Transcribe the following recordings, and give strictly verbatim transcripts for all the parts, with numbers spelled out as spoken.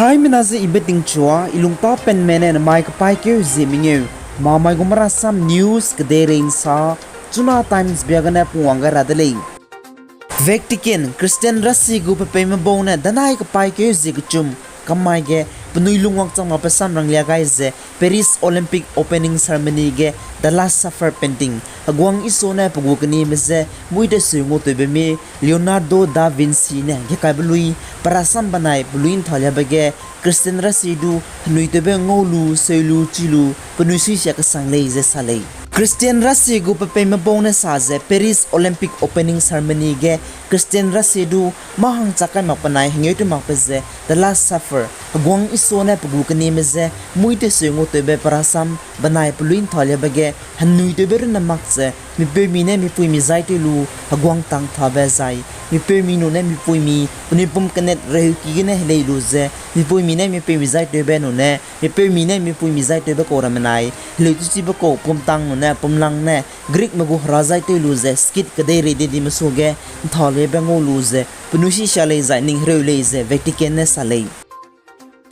Haimena ze ibe tingchua, i lungtapenme ne namai kapaîkeu zie mengeu, mamai gu Marasam News kedeirei nsa, Chuna Times bia gene pungwang gai ra de lei. Vatican, Christian rasie gu pepeime bau ne danai kapaîkeu zie kechum, kamai ge penui lungwang chang makbe sam ranglia gai ze Paris Olympic opening ceremony ge The Last Supper painting, heguang Isu ne pe gu kenieme je mui deseu ngutewbe mi Leonardo da Vinci ne gekaibe lui, perasam benai pelui nthaliabe ge Christian rasie du henuitewbe ngau lu, seu lu, chi lu, penui suisia kesang lei ze sa lei. Christian rasie gu pepeime bau ne sa ze Paris Olympic opening ceremony ge Christian rasie du mâ hangchak kai makbe nai hengeu tew makbe ze The Last Supper, heguang Isu ne pe gu kenieme je mui deseu ngutewbe perasam benai pelui nthaliabe ge henuitewbe runne mak ze, mipeumi ne mipuimi zai tew lu heguang tang thabe zai, mipeumi nune mipuimi penui pum kenet reuki gene helei lu ze, mipuimi ne mipeumi zai tewbe nune mipeumi ne mipuimi zai tewbe kau ramme nai, heleu tewchibe kau pumtang nune pumlang ne Greekme gu hera zai tew lu ze skit kedeirei de dime suage nthaliabe ngau lu ze penui suisia lei zai ning hereu lei ze Vatican ne sa lei.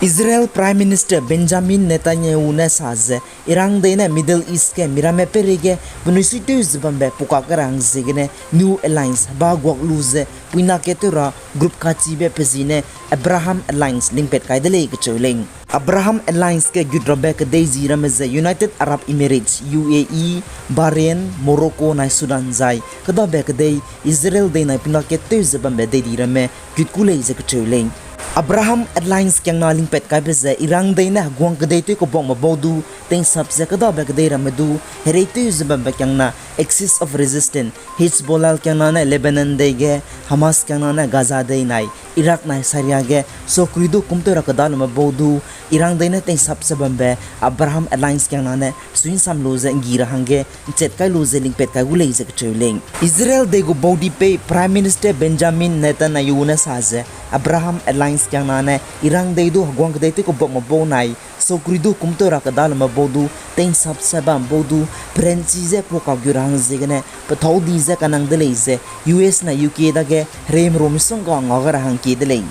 Israel Prime Minister Benjamin Netanyahu ne sa ze, Iran dei ne Middle East ge miramme peireige penui suitew ze bambe pukak ra hang ziegene New Alliance heba guak lu ze puina ke tew ra group kachibe pe zi ne Abraham Alliance lingpat kai de lei kecheu lei. Abraham Alliance ge gut rabe kedei zi ramme ze United Arab Emirates, U A E, Bahrain, Morocco nai Sudan zai kêdabe kedei Israel dei nai puina ke tew ze bambe dei di ramme gut ku lei ze kecheu lei. Abraham Alliance kiangna lingpat kaibe ze Iran dei ne heguang kedei tew kebuakme bau du teinsap ze kêdabe kedei ramme du herei tew ze bambe kiangna Axis of Resistance, Hezbollah kiangna ne Lebanon dei ge, Hamas kiangna ne Gaza dei nai Iraq nai Syria ge sokri du kumtew ra kêdalume bau du Iran dei ne teinsap ze bambe Abraham Alliance kiangna ne sui'nsam lu ze nggi ra hangge nchat kai lu ze lingpat kai gu lei ze kecheu lei. Israel dei gu baudi pei Prime Minister Benjamin Netanyahu ne sa ze, Abraham Alliance kiangna ne Iran dei du heguang kedei tew kebuakme bau nai sokri du kumtew ra kêdalume bau du teinsap ze bam bau du peranchi ze pukak gu ra hang ziegene pethâu di ze kanang de lei ze U S nai U K dage hereimeru misongga ngau gai ra hang kie de lei.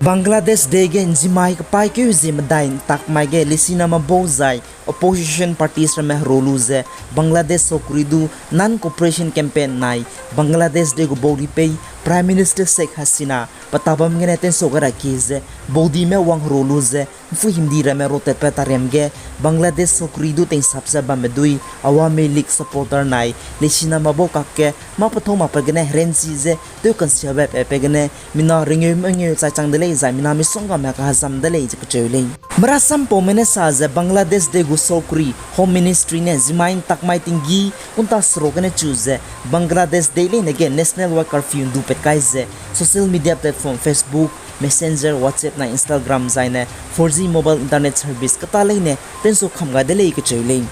Bangladesh dei ge nzimai kepaîkeu zie medai ntakmai ge lesiname bau zai opposition parties ramme heru lu ze Bangladesh sokri du non-cooperation campaign nai Bangladesh dei gu baudi pei Prime Minister Sheikh Hasina pe tabam gene tensau gai ra kie ze baudime wang heru lu ze mpuî himdi ramme rotatbe tariam ge Bangladesh sokri du teinsap ze bamme dui Awami League supporter nai lesiname bau kakge mâ pethâu makbe gene heranchi ze tew kansiabe pe pe gene mina rengeu mengeu chai chang de lei zai mina misonggame kahazam de lei ze kecheu lei. Merasampaume ne sa ze Bangladesh dei gu sokri Home Ministry ne nzimai ntakmai tinggî kunta seruk gene chu ze Bangladesh dei leine ge national wide curfew ndupat kai ze social media platform Facebook, Messenger, WhatsApp nai Instagram zaine four G mobile internet service keta leine tensau kam gai de lei kecheu lei.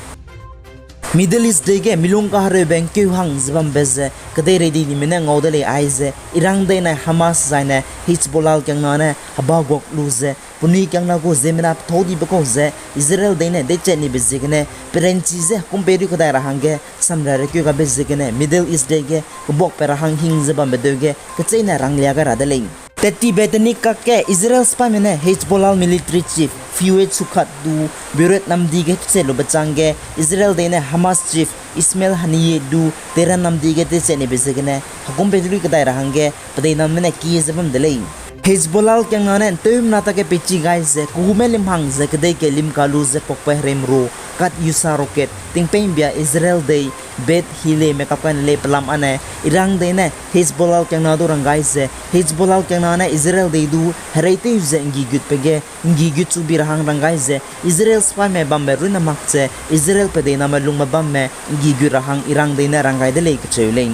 Middle East dei ge milung kahereube ngkeu hang ze bambe ze kedeirei di nime ne ngau de lei aize Iran dei nai Hamas zaine Hezbollah kiangna ne heba guak lu ze penui kiangna gu ziemmena pethâu dibe kau ze Israel dei ne deichat nibe ziegene peranchi ze kumpei ru kedai ra hangge samria rekeu gabe ziegene Middle East dei ge kebuakpat ra hang hing ze bambe deu ge kecheîne ranglia gai ra de lei. Tattibe tenik kakge Israel sipaime ne Hezbollah military chief Fuad Shukhat du Beirut namdi ge techat lube chângge Israel dei ne Hamas chief Ismail Haniyeh du Tehran namdi ge techat nibe ziegene hekumpei lui kedai ra hangge pedeiname ne kie ze bam de lei. Hezbollah kiangna ne nteumena takge peichi gai ze kehume lim hang ze kedei ke limka lu ze pakpe hereimeru Katyusha rocket tingpei mbia Israel dei Beit Hillelme kap kaine lei pelam ane Iran dei ne Hezbollah kiangna du rang gai ze Hezbollah kiangna ne Israel dei du hereitew ze nggi gutbe ge nggi gut chu bi ra hang rang gai ze Israel sipaime bambe runne mak ze Israel pedeiname lungbe bamme nggi gut ra hang Iran dei ne rang gai de lei kecheu lei.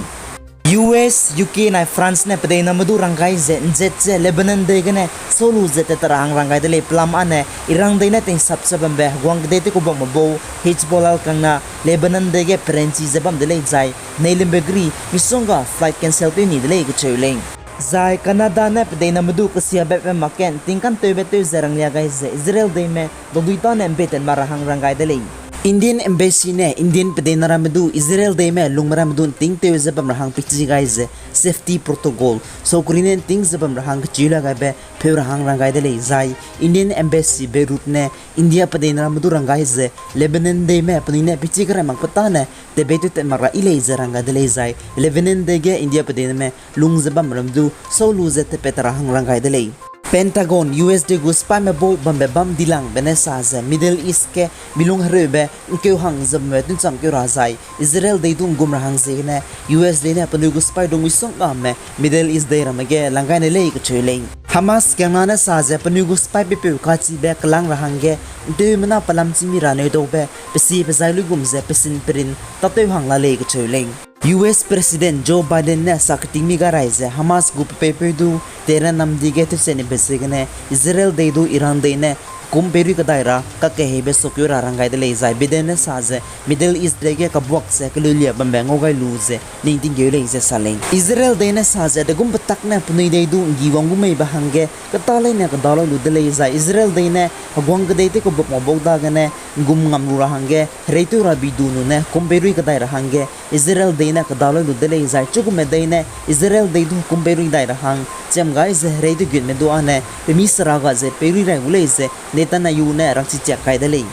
U S, U K nai France ne pedeiname du rang gai ze nzat ze Lebanon dei gene sâu lu ze tat ra hang rang gai de lei pelam ane Iran dei ne teinsap ze bambe heguang kedei tew kebuakme bau Hezbollah kiangna Lebanon dei ge peranchi ze bam de lei zai nei lembe geri misongga flight cancel tew ni de lei kecheu lei. Zai Canada ne pedeiname du kesiabe pe mak ge nting kantewbe tew ze ranglia gai ze Israel deime dodui tâne mbetat ma ra hang rang gai de lei. Indian Embassy ne Indian pedeina ramme du Israel deime lungme ramme du nting tew ze bam ra hang pechî gai ze safety protocol, saukuri ne nting ze bam ra hang kecheu la gaibe pheu ra hang rang gai de lei zai, Indian Embassy Beirut ne India pedeina ramme du rang gai ze Lebanon deime penui ne pechî kerai mak pe tâne tebei tew tat mak ra yi lei ze rang gai de lei zai, Lebanon dei ge India pedeime lung ze bam ramme du sau lu ze tepat ra hang rang gai de lei. Pentagon, U S dei gu sipaime bau bambe bam dilangbe ne sa ze Middle East ge milung hereube nkeu hang ze bambe tuncham keu ra zai, Israel dei du ngum ra hang ziegene U S dei ne penui gu sipai dung misongkame Middle East dei ramme ge lang gai ne lei kacheu lei. Hamas kiangna ne sa ze penui gu sipai pepeu kachibe kelang ra hangge nteumena pelam chîmi ra neu daube pesi pezai luigum ze pesin perin tâtew hang la lei kacheu lei. U S President Joe Biden ne sa ketingmi ga rai ze Hamas gu pepeupeu du Tehran namdi ge tewsenibe ziegene Israel dei du Iran dei ne kum peirui kedai ra kakeheibe sokeu ra rang gai de lei zai Biden ne sa ze Middle East dei ge kabuak ze keleulia bambe ngau gai lu ze ning tinggeu lei ze sa lei. Israel dei ne sa ze degum petak ne penui dei du nggi wang gu meibe hangge keta leine kedaloi lu de lei zai Israel dei ne heguang kedei tew kebuk mak bau dagene ngum ngam lu ra hangge hereitew rabi du nune kum peirui kedai ra hangge Israel dei ne kedaloi lu de lei zai chugum medei ne Israel dei du kum peirui dai ra hang chiam gai ze hereitew gutme du âne pemi sera ga ze peirui rai gu lei ze Netanyahu ne rangchi chiak kai de lei.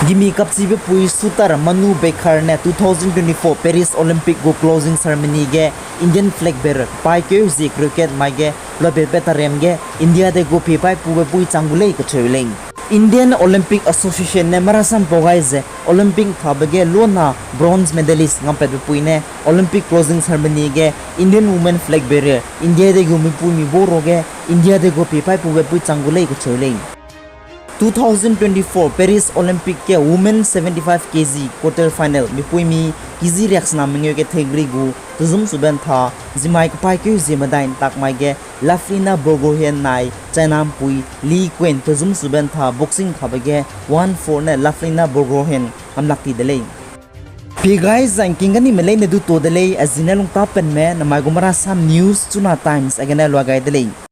Gimi kapchibe pui Sutar Manu Baker ne two thousand twenty-four Paris Olympic gu closing ceremony ge Indian flag bearer paîkeu zie cricket mai ge luabe petarem ge India dei gu pie paî pube pui chang gu lei kacheu lei. Indian Olympic Association ne marasam pau gai ze Olympic thabe ge luana bronze medalist ngampatbe pui ne Olympic closing ceremony ge Indian women flag bearer India dei gu mipuimi bau ruage India dei gu pie paî pube pui chang gu lei kacheu lei. Two thousand twenty-four Paris Olympic ge women seventy-five K G quarter final mipuimi K G riaksena mengeu ge theigrei gu tezum sube ntha zimai kepaîkeu zie medai ntak mai ge Lovlina Borgohain nai China mpui Li Quan tezum sube ntha boxing thabe ge one four ne Lovlina Borgohain hamlak ti de lei. Pie gai zai ngking ganime leine du to de lei, a zi ne lungtapenme namai gu marasam news Chuna Times a gene lua gai de lei.